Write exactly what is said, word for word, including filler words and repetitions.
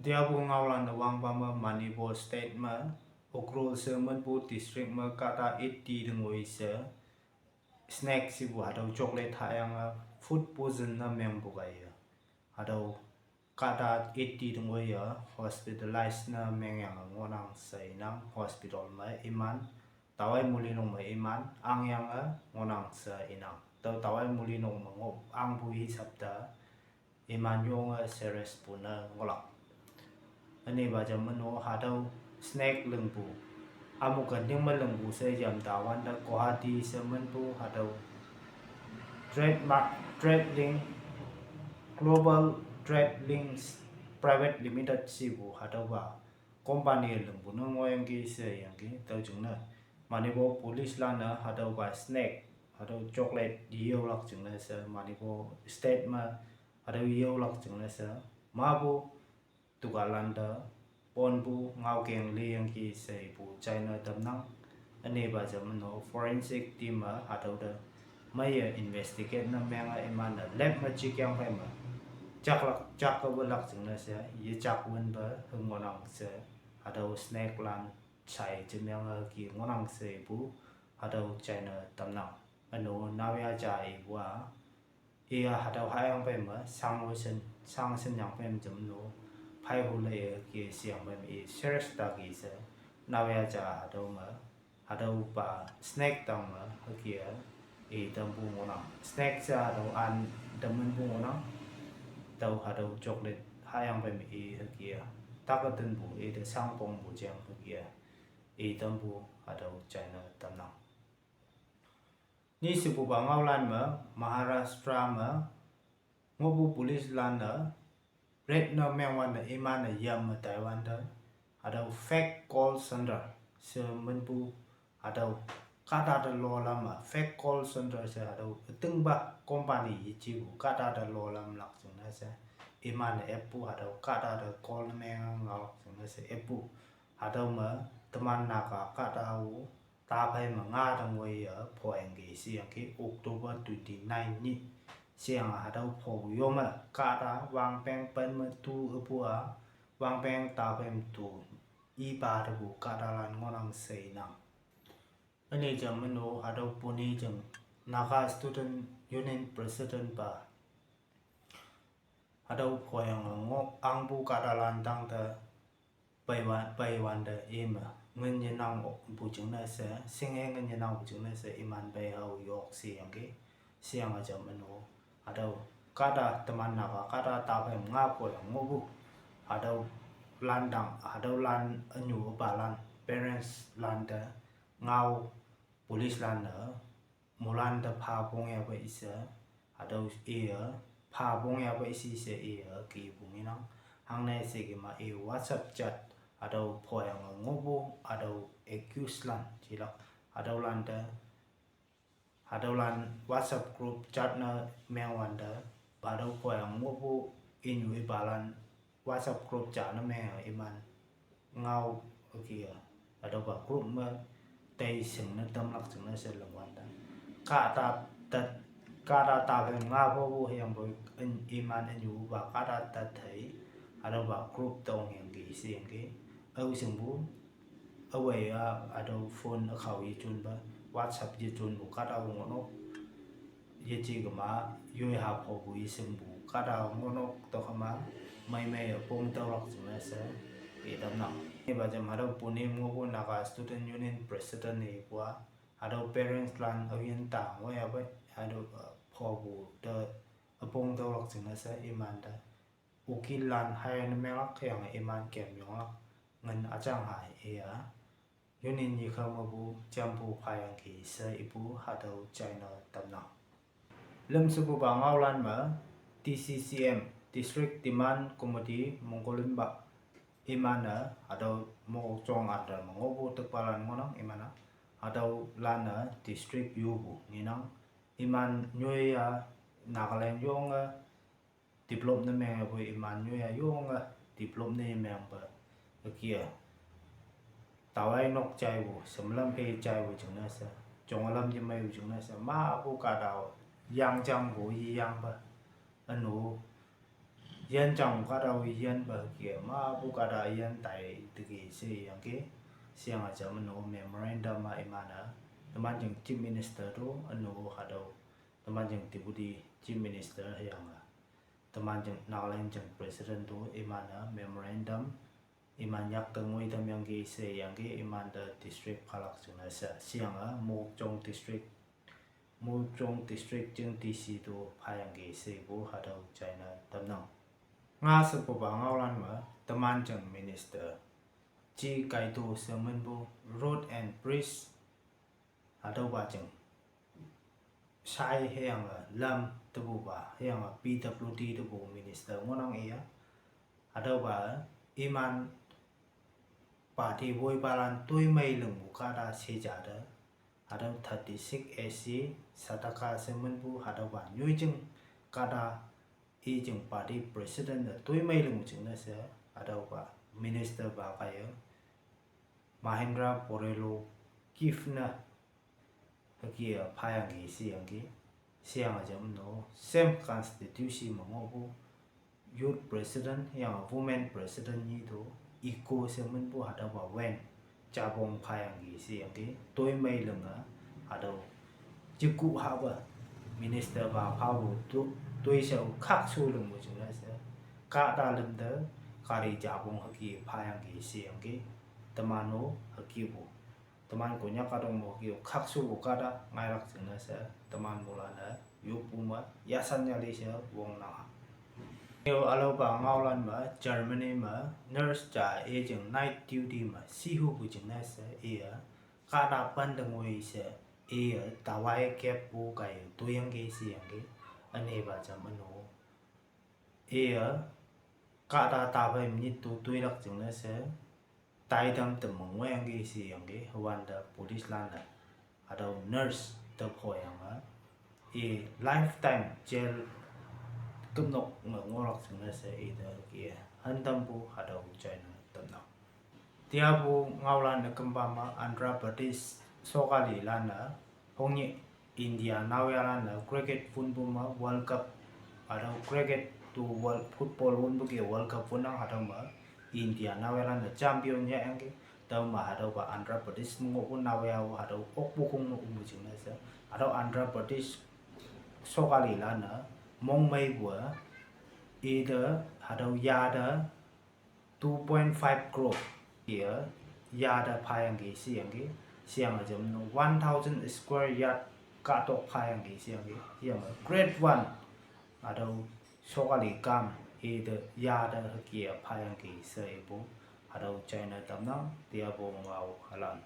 Tiapu ngaolan üwangpa me Manipur state me Ukhrul she minpu district me kahta eighty te ngoi she snack shepu hatüo chocolate hayange food poison ne mengpu kaiye, hatüo kahta eighty te ngoiye hospitalize ne mengyange ngohnang she inang. Hospital me iman, tawai muli nok me iman angyange ngohnang she inang. Tüo tawai muli nok me ngoh angpu hisap te iman yonge serious pu ne ngohlak. Ünepa jam meno hatüo snack lingpu, amu kenting me lingpu she yam tawante Guwahati she minpu hatüo Trade Mar-, Trade Link, Global Trade Links Private Limited shepu hatüopa company lingpu ne ngohyangki sheyangki. Tüo jingne Manipur police lan-e hatüopa snack, hatüo chocolate yeolak jingne she Manipur state me hatüo yeolak jingne she mapu dukanlan te ponpu ngaokeng leyangki she ipu china tamnang. Ünepa jam meno forensic team-e hatüo te meiye investigate ne menge iman-e lab me jikyang phei me jaklak, jak ke welak jingne she yejak wünpe hüngohnang she hatüo snack lan sai jemyange ki ngohnang she ipu hatüo china tamnang. Üno naoya ja ipu-a, iya hatüo hayang phei me sang shen, sang shenyang phei me jam no phaihu leiye ki sheyang phei me i serious ta ki she naoya ja hatüo me hatüopa snack tang me hüke i tampu ngohnang. Snack she hatüo an tamminpu ngohnang. Tüo hatüo chocolate hayang phei me i hüke take tenpu ite sangpongpu jeng hüke i tampu hatüo china tamnang. Nishepupa ngaolan me Maharashtra me ngohpu police lan-e raid ne mengwante iman-e yam me taiwante hatüo fake call center she minpu hatüo kahta te lolam-e fake call center she hatüo ütingpa company yejepu kahta te lolamlak jingne she iman-e eppu hatüo kahta te call ne menge ngaolak jingne she eppu hatüo me teman Naga kahta-o taphei me nga te ngoiye phoyangki sheyangki October twenty-nine nyih sheyange hatüo phopu yo me kahta wangpeng pen me tu üpu-a wangpeng taphei me tu ipa tepu kahtalan ngohnang she inang. Üne jam meno hatüo Pune jing Naga Student Union President pa hatüo phoyange ngoh angpu kahtalan tangte peiwan, peiwante ime ngin yenangpu jingne she, shinge ngin yenangpu jingne she iman pei hao yok sheyangki. Sheyange jam meno hatüo kahta teman Naga kahta taphei me nga phoyang ngohpu hatüo lan tang, hatüolan ünyu üpalan parents lan te ngao police lan-e moilan te pha pongyape ishe, hatüo iye pha pongyape ishe she iye kipu ngenang. Hangne she kema i WhatsApp chat hatüo phoyange ngohpu hatüo accused lan jilak hatüolan te, hatüolan WhatsApp group chat ne mengwante, hatüo phoyange ngohpu inyu ipalan WhatsApp group ja ne menge iman ngao üke-a hatüopa group me tei shingne tamlak jingne she lingwante, kahta tat, kahta taphei me nga phopu hüyangpoi iman ünyupa kahta tat hei hatüopa group te ongyangki sheyangki. Ao shingpu awei-a hatüo phone ükhao yejonpe, WhatsApp yejonpu kahta ngohnok, yeje kema yoi ha phopu yeshingpu kahta ngohnok tüokema meimei üpong tüolak jingne she itamnang. Ipa jam hatüo Pune ngohpu Naga Student Union President ipu-a hatüo parents lan aoyin ta ngoiyape hatüo phopu te üpong tüolak jingne she imante ukil lan hai ne menglak hüyange iman kem yonglak ngin üjang ha iya. Union yekha mepu jampu phayangki she ipu hatüo china tamnang. Lümshepupa ngaolan me D C C M, District Demand Committee Mongkolimpa, iman-e hatüo Mokokchung under me ngohpu tükpalan ngohnang iman-a, hatüolan-e district yupu ngenang. Iman nyoi-a Nagaland yonge develop ne mengpoi iman nyoi-a yonge develop ne mengpe üke-a tawai nok jaipu, semlam phei jaipu jingne she, jonglam yemeipu jingne she mapu kahta-o yangjangpu yeyangpe ünu Yan jang kada yan ba ke ma bu kada yan tai tegi se yang ke. Siang aja meno memorandum ma imana. Teman jeng Chief Minister tu anu hadau. Teman jeng Deputy Chief Minister yang a. Teman jeng Nagaland jeng President tu imana memorandum. Iman yak tengui tam yang ke se yang ke iman da district phalak jeng na sa. Siang a Mokokchung district Mokokchung district jeng D C tu pha yang ke se bu hadau china tamnang. Nga se bu ba ngaulan ma teman jeng minister. Chi kai tu semen bu road and bridge hadau ba jeng. Sai heyang a lam tebu ba heyang a P W D tebu minister ngonang iya. Hadau ba iman party boi balan tui mai leng bu kada se jada. Hadau thirty six A C sataka semen bu hadau ba nyui jeng kada i jeng party president da tui mai leng jeng na se hadau ba minister ba kaya Mahendra Borelo kif na haki a pha yang ke se yang ke. Siang aja meno same constituency ma ngo bu youth president yang a women president ni tu iko semen bu hadau ba wen jabong pha yang ke se yang ke tui mai leng a hadau jiku ha ba minister ba pha bu tu tui sa u khak su leng bu jeng na se. Kada lem da kari jabong haki pha yang ke se yang ke. Teman o haki bu. Teman Konyak kadong mo haki u khak su bu kada ngailak jeng na se. Teman mula na yupu ma yasan yali se wong na ha. Yo alo ba ngaulan ma Germany ma nurse ja e jeng night duty ma sihu bu jeng na se iya. Kada pan dengui se iya tawai kep bu kai tu yang ke se yang ke. Ane ba jam anu. Iya kada tabai minit tu tuilak jeng na se. Taidam temengwe yang ke se yang ke wan da police lan da. Hadau nurse te pho yang a. I lifetime jail kemnok ngolak jeng na se i da ke. Handam bu hadau china tamnang. Tia bu ngaulan ne kemba ma Andhra Pradesh sokali lan na. Hongye India nawya lan na cricket fun bu ma World Cup. Hadau cricket tu World Football un bu ke World Cup fun nang hadau ma India nawya lan na champion ya yang ke. Tau ma hadau ba Andhra Pradesh mengo bu nawya u hadau ok bu kung no um jeng na se. Hadau Andhra Pradesh sokali lan na mong mai bu a. Ida hadau yada two point five crore. Iya yada pha yang ke se yang ke. Siang aja meno one thousand square yard katok pha yang ke se yang ke. Yang grade one. Hadau sokali kam ida yada haki a pha yang ke se ibu. Hadau china tamnang tia bu ngau halan.